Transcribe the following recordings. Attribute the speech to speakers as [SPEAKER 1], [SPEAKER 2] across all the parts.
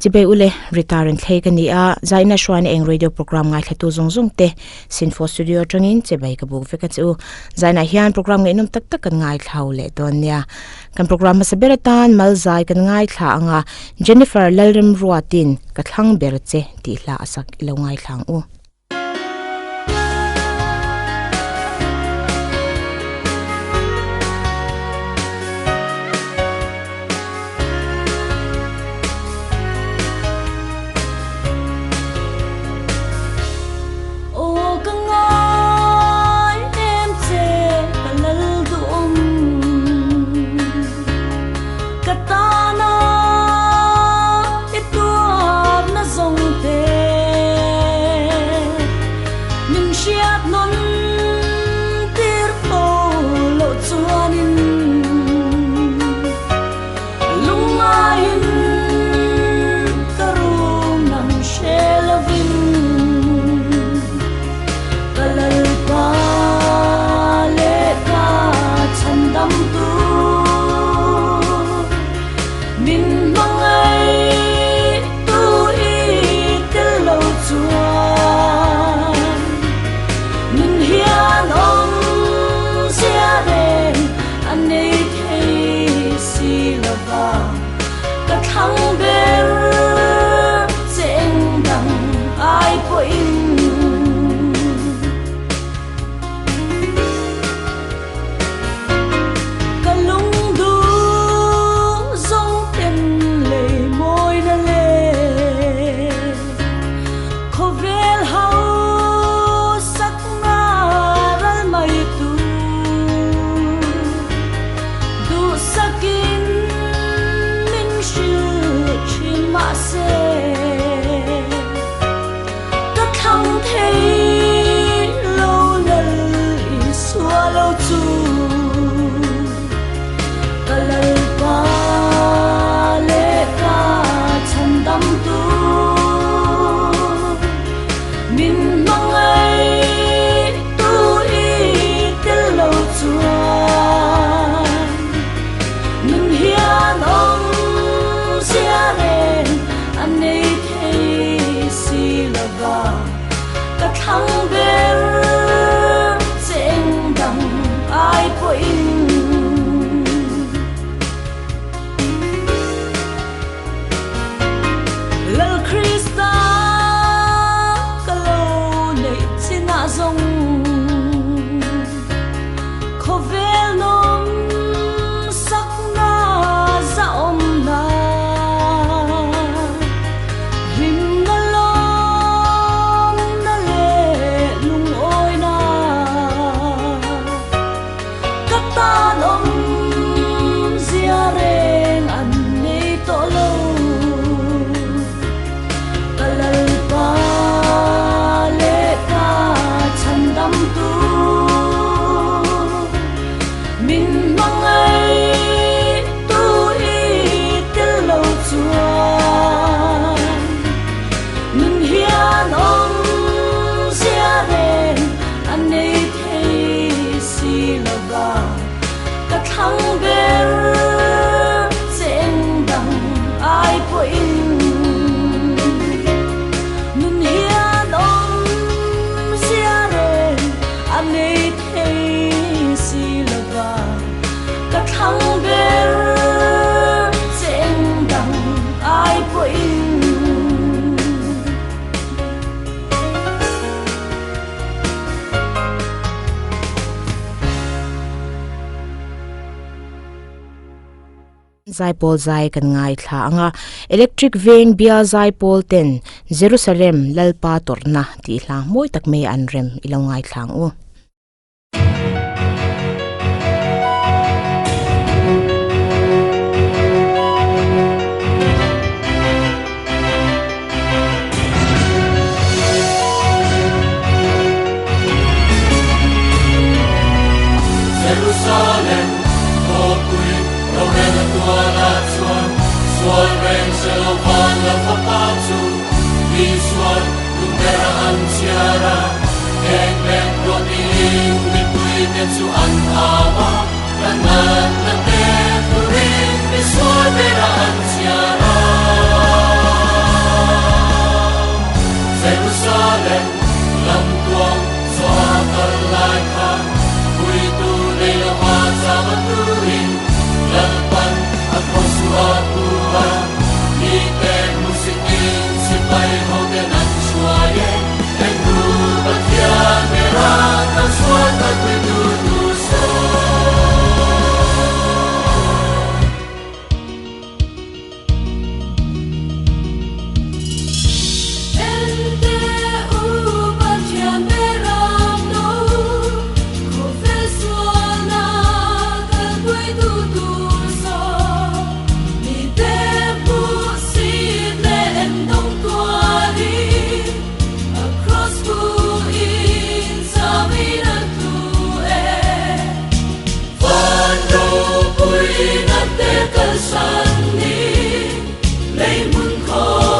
[SPEAKER 1] Chibei ule Rita Renthlei ka ni a, Zaina Hruaina eng radio program ngaithlatu zawng zawng te Sinfo Studio atangin chibei ka buk vek a che u. Zainah hian program ngaihnawm tak tak kan ngaithlau leh dawn nia. Kan program hmasa ber atan mal zai kan ngaithla ang a, Jennifer Lalremruatin ka thlang ber che tih hla a sak i lo ngaithla ang u. Zaipawl zai kan ngaithla ang a, Electric Veng bial zaipawl ten Jerusalem Lalpa tawrhna tih hla mawi tak mai an rem i lo ngaithla ang u.
[SPEAKER 2] Jerusalem khawpui rorel a tualah chuan sual reng hre lo van la fapa chu Isuan duhbera an chhiar a, eng leh ruah tiin mipuite chu an au a, kan natna te turin misual bera an chhiar a.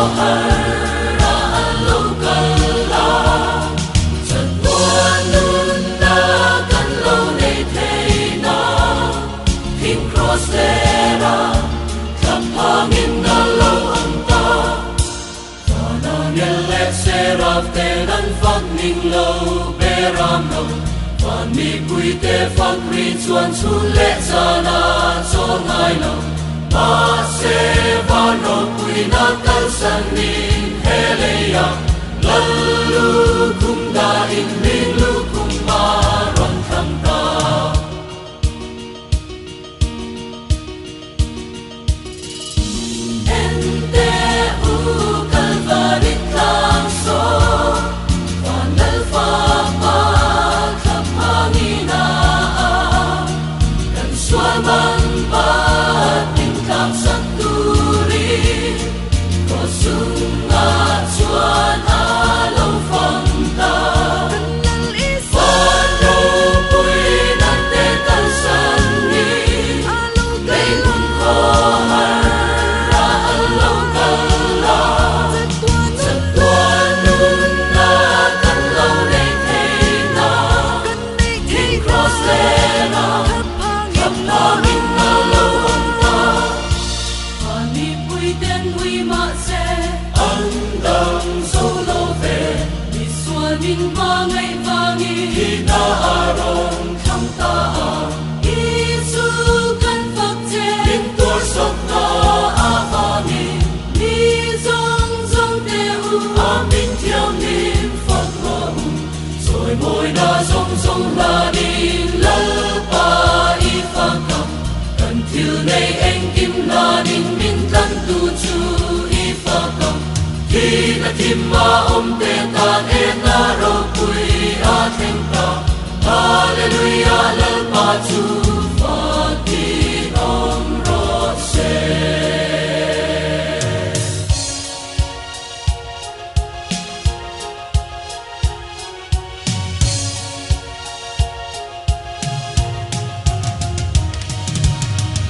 [SPEAKER 2] khawhar a an lo kal a, chatuan nunna kan lo nei thei na, thing kraws lera thlaphangin a lo awm ta. Vanangel leh Seraf ten an fak ning lo beram lo, van mipuite fak ri chuan chhun leh zan a chawl ngai lo. Mahse van ropuina kalsanin he leia Lal lukhum dahin hming lukhum a rawn thlang ta. Ente u Kalvari tlang saw, van lal fapa thla phangin a kan sual man bat min tlak sak turin Kraws chungah chuan a lo fang ta. Van ropui nan te kalsan ni, Leihmun khawhar a an lo kal a, chatuan nunna kan lo nei thei na, Thing kraws lena thlaphangin a lo awm ta. Mahni puiten ui mahse an dang zo lo ve, Isual min hma ngaih vangin thihna a rawn thlang ta a. Isu kan fak che. Min tuar sawkna avangin mi zawng zawng te u. A min thianghlim fak rawh u. Chawimawina zawng zawng hlanin Lalpa i fak ang. Kan thil nei engkim hlanin min tlantu chu i fak ang. Thihna thim a awm te tan enna ropui a thleng ta. Hallelujah Lalpa chu fakin awm rawh se.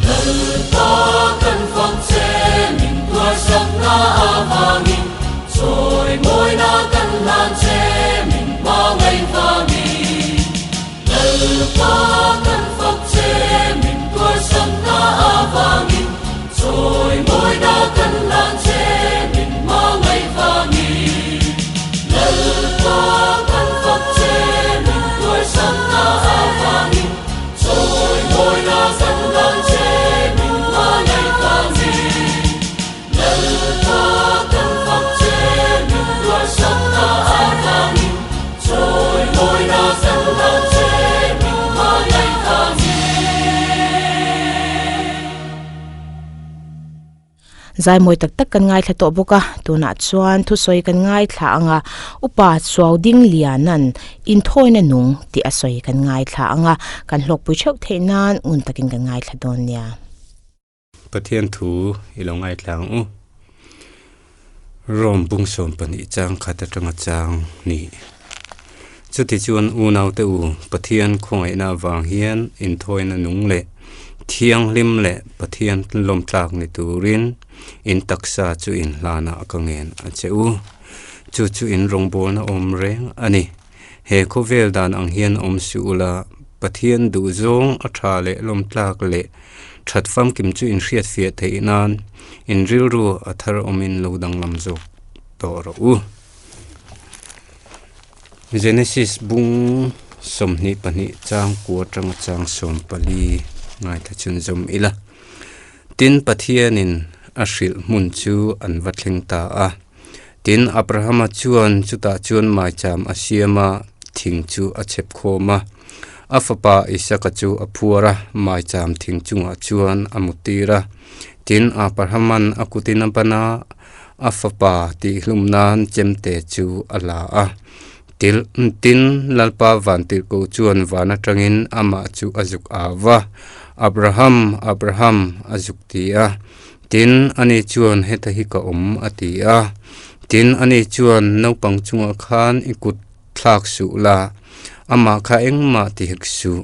[SPEAKER 2] Lalpa kan fak che min tuarsakna avangin, chawimawina kan hlan che min hmangaih vangin. Lalpa kan fak che min tuarsakna avangin, chawimawina kan hlan che min hmangaih vangin. Lalpa kan fak che min tuarsakna avangin, chawimawina kan hlan che min hmangaih vangin. Lalpa kan fak che min tuarsakna avangin, chawimawina kan hlan che min hmangaih vangin.
[SPEAKER 1] Zai mawi tak tak kan ngaithla tawh bawk a, tunah chuan thusawi kan ngaithla ang a, Upa Chuauding Liana'n Inthawina nung tih a sawi kan ngaithla ang a, kan hlawkpui theuh theih nan ngun takin kan ngaithla dawn nia.
[SPEAKER 3] Pathian thu i lo ngaithla ang u. Rome bung 12 chang khat atanga chang ni. Chuti chuan unaute u, Pathian khawngaihna avang hian inthawina nung leh thianghlim leh Pathian lawmtlak ni turin in taksa chu inhlanah ka ngen a che u. Chu chu in rawngbawlna awm reng a ni. He khawvel dan ang hian awm suh ula, Pathian duhzawng a tha leh lawmtlak leh that famkim chu inhriatfiah theih nan in rilru a thar awmin lo danglam zawk tawh rawh u. Genesis bung 22 chang kua atanga chang 14 ngaithla chhunzawm ila. Tin, Pathianin a hrilh hmun chu an va thleng ta a. Tin, Abrahama chuan chutah chuan maicham a siam a, thing chu a chhep khawm a. A fapa Isaka chu a phuar a, maicham thing chungah chuan a mutir a. Tin, Abrahaman a kutin a ban a, a fapa tihhlum nan chemte chu a la a. Til, tin, Lalpa Vantirhkoh chuan van atangin amah chu a zuk au va, Abraham, Abraham, a zuk ti a. Tin, ani chuan, Heta hi ka awm, a ti a. Tin, ani chuan, Naupang chungah khan i kut thlak suh la, amah kha engmah ti hek suh.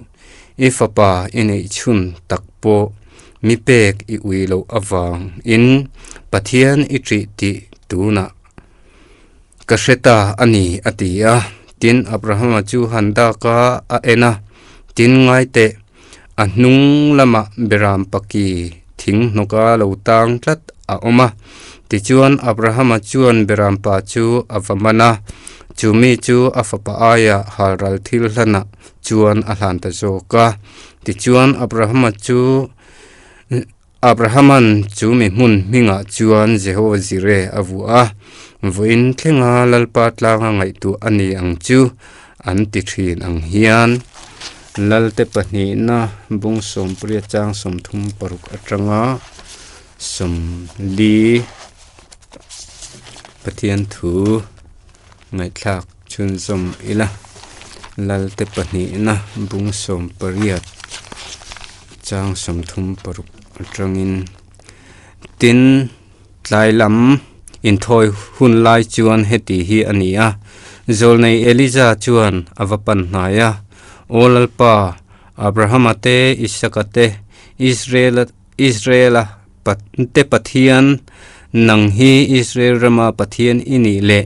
[SPEAKER 3] I fapa i neih chhun tak pawh mi pek i ui loh avangin Pathian i ṭih tih. tunah ka hre ta a ni, a ti a. Tin, Abrahama chu han dak a, a en a, tin, ngai teh, a hnung lamah beram paki thing hnawka lo tang tlat a awm a. Tichuan, Abrahama chuan beram pa chu a va man a, chu mi chu a fapa aiah halral thil hlanah chuan a hlan ta zawk a. Tichuan, Abrahama chu Abrahaman chu mi hmun hmingah chuan Jehova Jireh a vuah a, vawiin thlenga Lalpa tlanga ngaihtuah a ni ang chu an ti thin ang hian. Lalte pahnihna bung sawmpariat chang 36 atanga 40 Pathian thu ngaihthlak chhunzawm ila. Lalte pahnihna bung 18 chang 36 atangin tin tlai lam inthawi hun lai chuan heti hi a ni a, Zawlnei Elija chuan a va pan hnai a, Aw Lalpa, Abrahama te, Isaka te, Israela Israela te Pathian, nang hi Israel rama Pathian i nih leh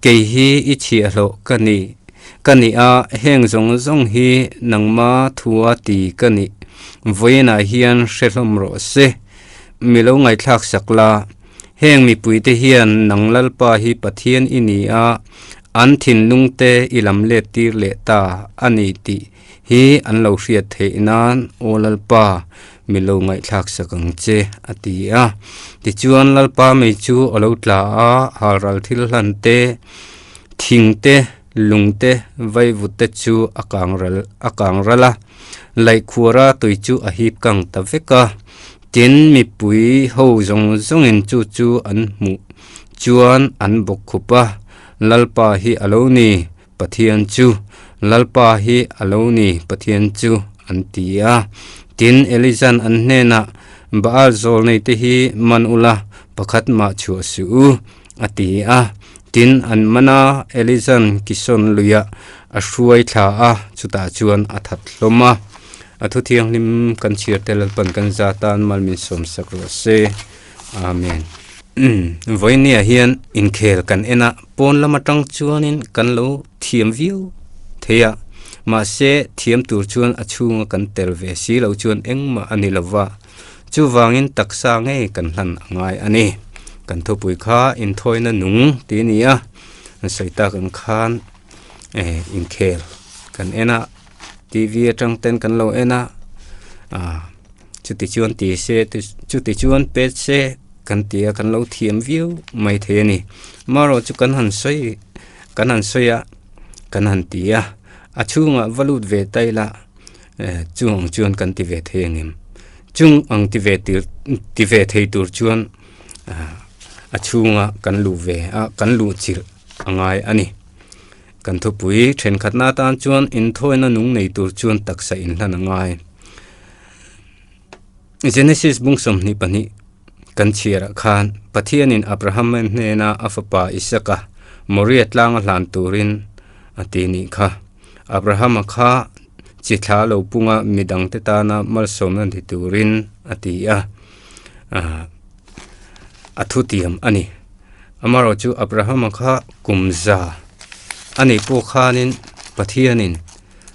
[SPEAKER 3] kei hi i chhiahhlawh ka ni ka ni a, heng zawng zawng hi nangma thua ti ka nih vawiinah hian hre hlawm rawh se. Mi lo ngaihthlak sak la, heng mipuite hian nang Lalpa hi Pathian i ni a, an thinlungte i lam let tir leh ta a ni tih hi an lo hriat theih nan Aw Lalpa, mi lo ngaihthlak sak ang che, a ti a. Tichuan Lalpa mei chu a lo tla a, halral thil hlan te, thing te, lung te, vaivut te chu a kang ral a kang ral a, laihkhuara tui chu a hip kang ta vek a. Tin, mipui ho zawng zawngin chu chu an hmuh chuan an bawk khup a, Lalpa hi a lo ni, Pathian chu, Lalpa hi a lo ni, Pathian chu, an ti a. Tin, Eliza'n an hnenah, Baal zawl neite hi man ula, pakhat mah chhuah suh u, a ti a. Tin, an man a, Eliza'n Kison luiah a hruai thla a, chutah chuan a that hlawm a. A thu thianghlim kan chhiar te Lalpan kan za tan mal min sawmsak rawh se. Amen. Vawinia hian inkhel kan en a, pawn lam atang chuanin kan lo thiam viau thei a, mahse thiam tur chuan a chhunga kan tel ve si lo chuan engmah a ni lo va, chuvangin taksa ngei kan hlan a ngai a ni. Kan thupui kha inthawina nung tih a ni a, an sawi tak ang khan eh inkhel kan en a, T_V atang ten kan lo en a, ah. Chuti chuan ti se chuti chuan pet se kan ti a kan lo thiam viau mai thei a ni. Marawh chu kan han sawi kan han sawi a kan han ti a a chhungah va lut ve ta ila eh chung ang chuan kan ti ve thei ang em? Chung ang ti ve tir ti ve thei tur chuan ah a chhunga kan luh ve a kan luh chilh a ngai a ni. Kan thupui thenkhatna atan chuan inthawina nung nei tur chuan taksa inhlan a ngai. Genesis bung 22 kan chhiarah khan Pathianin Abraham hnena a fapa Isaka Moria tlanga hlan turin a ti nih kha. Abrahama kha chi thla lo punga midangte tana malsawmna ni turin a ti a, a thutiam a ni. Amaherawh chu Abrahama kha kum za a nih pawh khanin Pathianin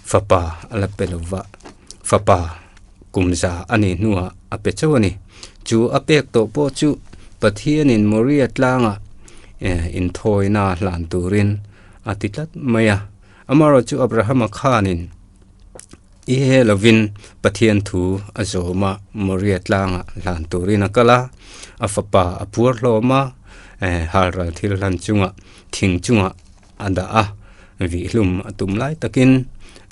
[SPEAKER 3] fapa a la pe lo va, fapa kum za a nih hnuah a pe chauh a ni. Chu a pek tawh pawh chu Pathianin Moria tlangah eh inthawina hlan turin a ti tlat mai a. Amaherawh chu Abrahama khanin I he lovin Pathian thu a zawm a, Moria tlangah hlan turin a kal a, a fapa a phuar hlawm a, eh halral thil hlan chungah thing chungah a dah a, vihlum a tum lai takin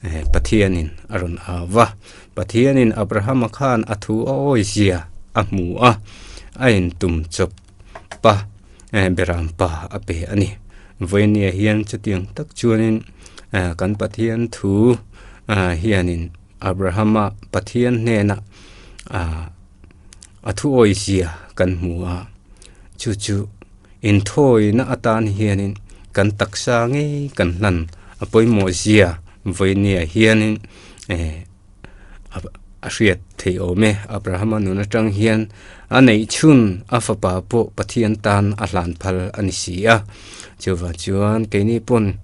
[SPEAKER 3] eh Pathianin a rawn au va. Pathianin Abrahama khan a thu a awi zia a hmu a, a intum chawp pa eh beram pa a pe a ni. Vawinia hian chutiang tak chuanin eh kan Pathian thu ah hianin Abrahama Pathian hnena ah a thu awi zia kan hmu a, chu chu inthawina atan hianin kan taksa ngei kan hlan a pawimawh zia vawinia hianin eh. a hriat theih awm e. Abrahama nun atang hian a neih chhun a fapa pawh Pathian tan a hlan phal a ni si a. Chuvang chuan keini pawn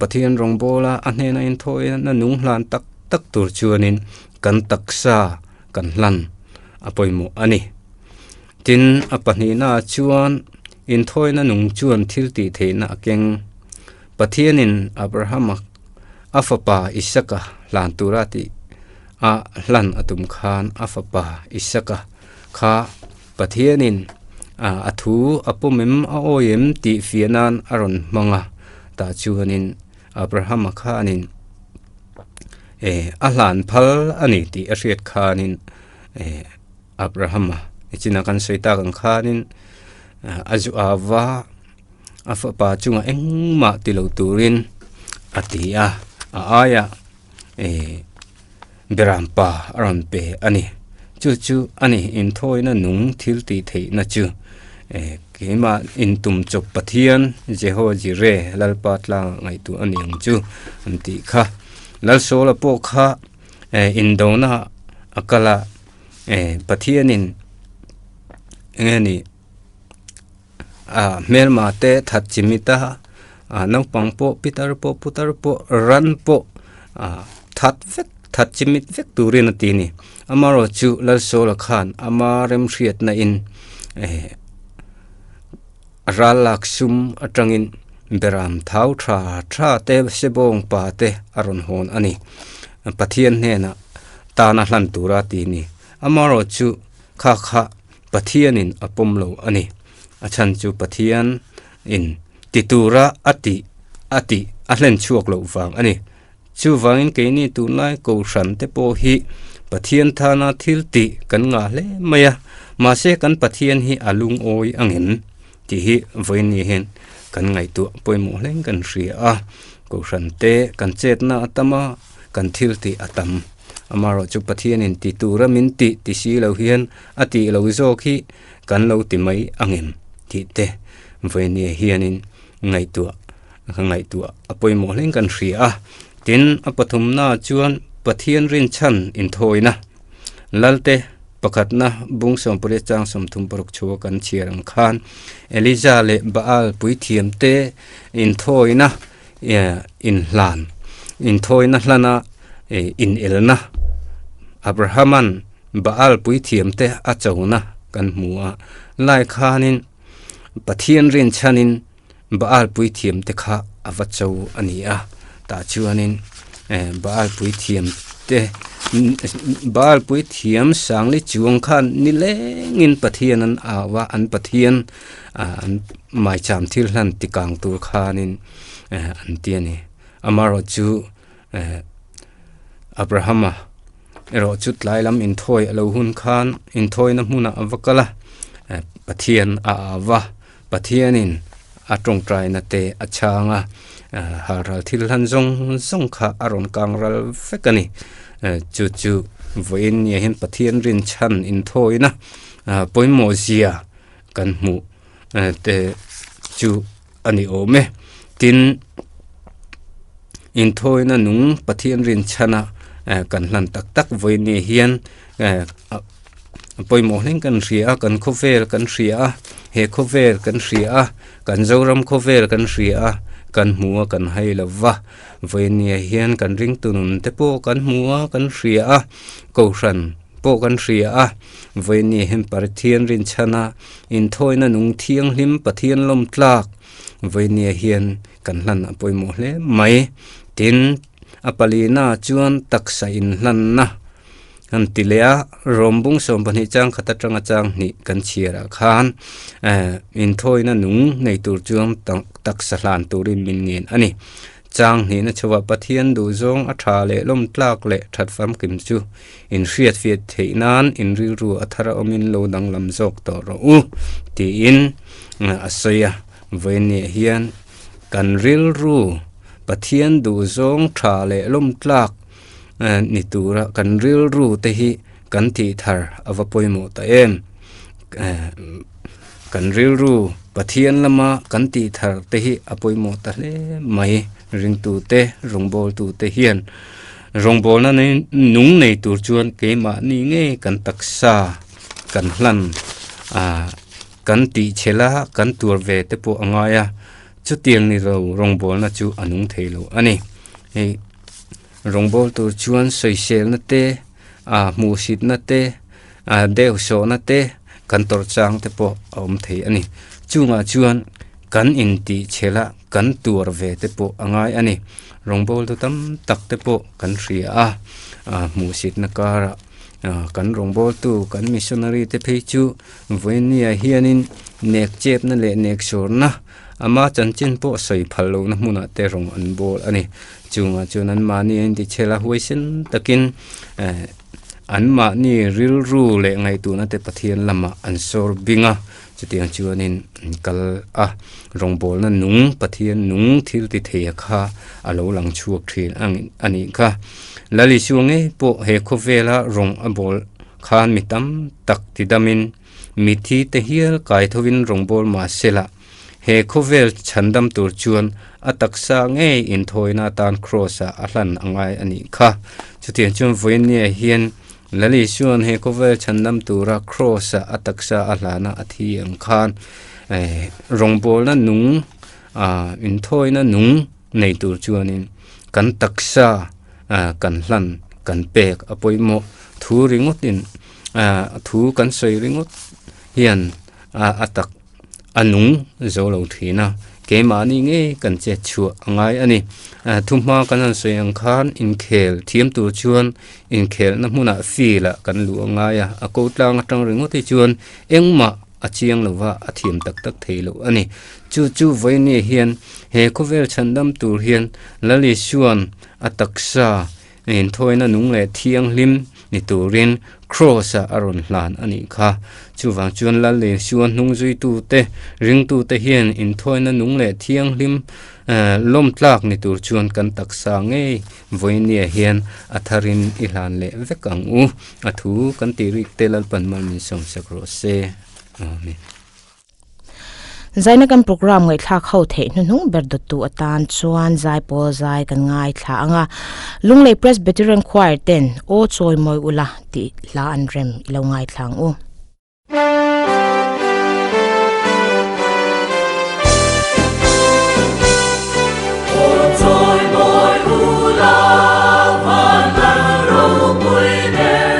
[SPEAKER 3] Pathian rawngbawla a hnena inthawina nung hlan tak tak tur chuanin kan taksa kan hlan a pawimawh a ni. Tin, a pahnihnaah chuan inthawina nung chuan thil tih theihna a keng. Pathianin Abrahama a fapa Isaka hlan tura tih a hlan a tum khan a fapa Isaka kha Pathianin a thu a pawm em a awi em tih fiah nan a rawn hmang a, tah chuanin Abrahama khanin a hlan phal a ni tih a hriat khanin Abrahama nichinah kan sawi tak ang khanin a zu ava a fapa chungah engmah ti lo turin a ti a, a aiah eh berampa a rawn pe a ni. Chu chu a ni inthawina nung thil tih theihna chu eh keimah intum chawp Pathian Jehovah Jireh Lalpa tlangah ngaihtuah a ni ang chu an tih kha. Lalsawla pawh kha eh indona a kal a eh Pathianin eng nge ni ah hmelma te that chimit a ah naupang pawh pitar pawh putar pawh ran pawh ah that vek that chimit vek turin a ti a ni amaherawhchu Lalsawla khan ama remhriatna in eh ral lak sum atangin beram thau tha tha te sebawng pa te a rawn hawn a ni Pathian hnenah tana hlan tura ti a ni amaherawhchu kha kha Pathianin a pawm lo a ni. A chhan chu Pathianin ti tura a tih a tih a hlen chhuak loh vang a ni. Chuvangin keini tunlai Kohhran te pawh hi Pathian thana thil tih kan ngah hle mai a, mahse kan Pathian hi a lungawi angem tih hi vawiin hian kan ngaihtuah pawimawh hleng kan hria a. Kohhran te kan chetna a tam a, kan thil tih a tam. Amaherawhchu Pathianin ti tura min tih ti si lo hian a tih lo zawk hi kan lo ti mai angem tih te vawinia hianin ngaihtuah ka ngaihtuah a pawimawh hleng kan hria a. Tin, a pathumnaah chuan Pathian rinchhan inthawina Lalte pakhatna bung sawmpariat chang 36 chhua kan chhiar ang khan Elija leh Baal puithiamte inthawina inhlan inthawina hlana inelna Abrahaman Baal puithiamte a chona kan hmu a lai khanin Pathian rinchhanin Baal puithiamte kha a va cho a ni a tah chuanin Baal puithiamte Baal puithiam sangli chuang khan nilengin Pathian an au a an Pathian an maicham thil hlan ti kang tur khanin an ti a ni amaherawh chu Abrahama erawh chu tlai lam inthawi a lo hun khan inthawina hmunah a va kal a Pathian a au va Pathianin a tawngtaina te a chhang a halral thil hlan zawng zawng kha a rawn kang ral vek a ni chu chu vawiin ni ah hian Pathian rinchhan inthawina pawimawh zia kan hmuh te chu a ni awm e tin inthawina nung Pathian rinchhana kan hlan tak tak vawiin ni hian a pawimawh hleng kan hria a kan khawvel kan hria a he khawvel kan hria a kan Zoram khawvel kan hria a kan hmu a kan hai lo va vawiin ni ah hian kan ringtu nun te pawh kan hmu a kan hria a kohhran pawh kan hria a, vawiin hian Pathian rinchhana inthawina nung thianghlim Pathian lawm tlak vawiin hian kan hlan a pawimawh hle mai. Tin, a palina chuan taksa inhlanna han ti leh a, rawmbung 12 chang khat atanga chang hnih kan chhiarah khan eh inthawina nung nei tur chuan taksa hlan turin min ngen a ni. Chang hnihna chhuah Pathian duhzawng a tha leh lawm tlak leh that famkim chu in hriatfiah theih nan in rilru a thar a awmin lo danglam zawk tawh rawh u tiin a sawi a. Vawiinniah hian kan rilru Pathian duhzawng tha leh lawm tlak ni tura kan rilru te hi kan tih thar a va pawimawh ta em. Kan rilru Pathian lama kan tih thar te hi a pawimawh ta hle mai. Ringtute, rawngbawltute hian. Rawngbawlna nung nei tur chuan keimahni nge kan taksa kan hlan ah kan tih chhel a kan tuar ve te pawh a ngai a chutiang ni lo rawngbawlna chu a nung thei lo a ni hei rawngbâwl tur chuan sawiselna te ah hmuhsitna te ah deuh sawhna te kan tawrh chang te pawh a awm thei a ni chungah chuan kan intih chhel a kan tuar ve te pawh a ngai a ni rawngbâwl tu tam tak te pawh kan hria a ah hmuhsitna karah ah kan rawngbâwl tu kan missionary te phei chu vawinia hianin nek chepna leh nek sawrna ama chanchin pawh sawi phal lohna hmunah te rawng an bawl a ni chungah chuan an mahni a intichhel a huaisen takin eh an mahni rilru leh ngaihtuahna te Pathian lamah an sawr bing a chutiang chuanin an kal a rawngbawlna nung Pathian nung thil ti thei a kha a lo lang chhuak thin ang a nih kha Lal Isua ngei pawh he khawvela rawng a bawl khan mi tam tak ti damin mithi te hial kai thovin rawngbâwl mah sela he khawvel chhandam tur chuan a taksa ngei inthawina atan kraws-ah a hlan a ngai a nih kha. Chutiang chuan vawinia hian Lal Isua'n he khawvel chhandam tura kraws-ah a taksa a hlana a thi ang khan rawngbawlna nung inthawina nung nei tur chuanin kan taksa kan hlan kan pek a pawimawh thu ringawtin thu kan sawi ringawt hian a tak a nung zo lo thin a keimahni ngei kan chet chhuah a ngai a ni thuhma kan han sawi ang khan inkhel thiam tur chuan inkhelna hmunah field ah kan luh a ngai a a ko tlang atang ringawt hi chuan engmah a chiang lo va a thiam tak tak thei loh a ni chu chu vawinia hian he khawvel chhandam tur hian Lal Isua'n a taksa Inthawina nung leh thianghlim ni turin Kraws-ah a rawn hlan a nih kha. Chuvang chuan Lal Isua hnungzuitute, ringtute hian inthawina nung leh thianghlim lawm tlak ni tur chuan kan taksa ngei vawinia hian a tharin i hlan leh vek ang u. A thu kan tih rik te Lalpan mal min sawmsak rawh se. Amen.
[SPEAKER 1] Zaina kan program ngaihthlak ho theih hnuhnung ber dawttu atan chuan zaipawl zai kan ngaithla ang a, Lunglei Presbyterian Choir ten Aw chawi mawi ula tih hla an rem i lo ngaithla ang u.
[SPEAKER 2] Aw chawi mawi ula van lal ropui ber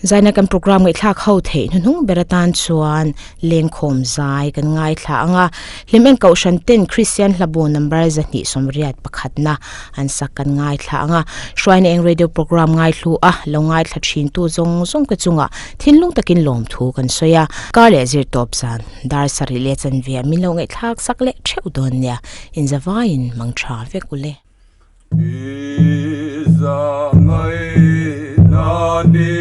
[SPEAKER 1] Zaina kan program ngaihthlak ho theih hnuhnung ber atan chuan lengkhawm zai kan ngaithla ang a, hlim en kohhran ten Kristian hlabu number 281 pakhatna an sak kan ngaithla ang a, hruaina eng radio program ngaithlu a lo ngaithla thin tu zawng zawng te chungah thinlung takin lawmthu kan sawi a, kar leh zir tawp zan dar sarih leh chanve ah min lo ngaihthlak sak leh theuh dawn nia, inzavaiin mang tha vek ule.
[SPEAKER 2] I za ngai. Ani.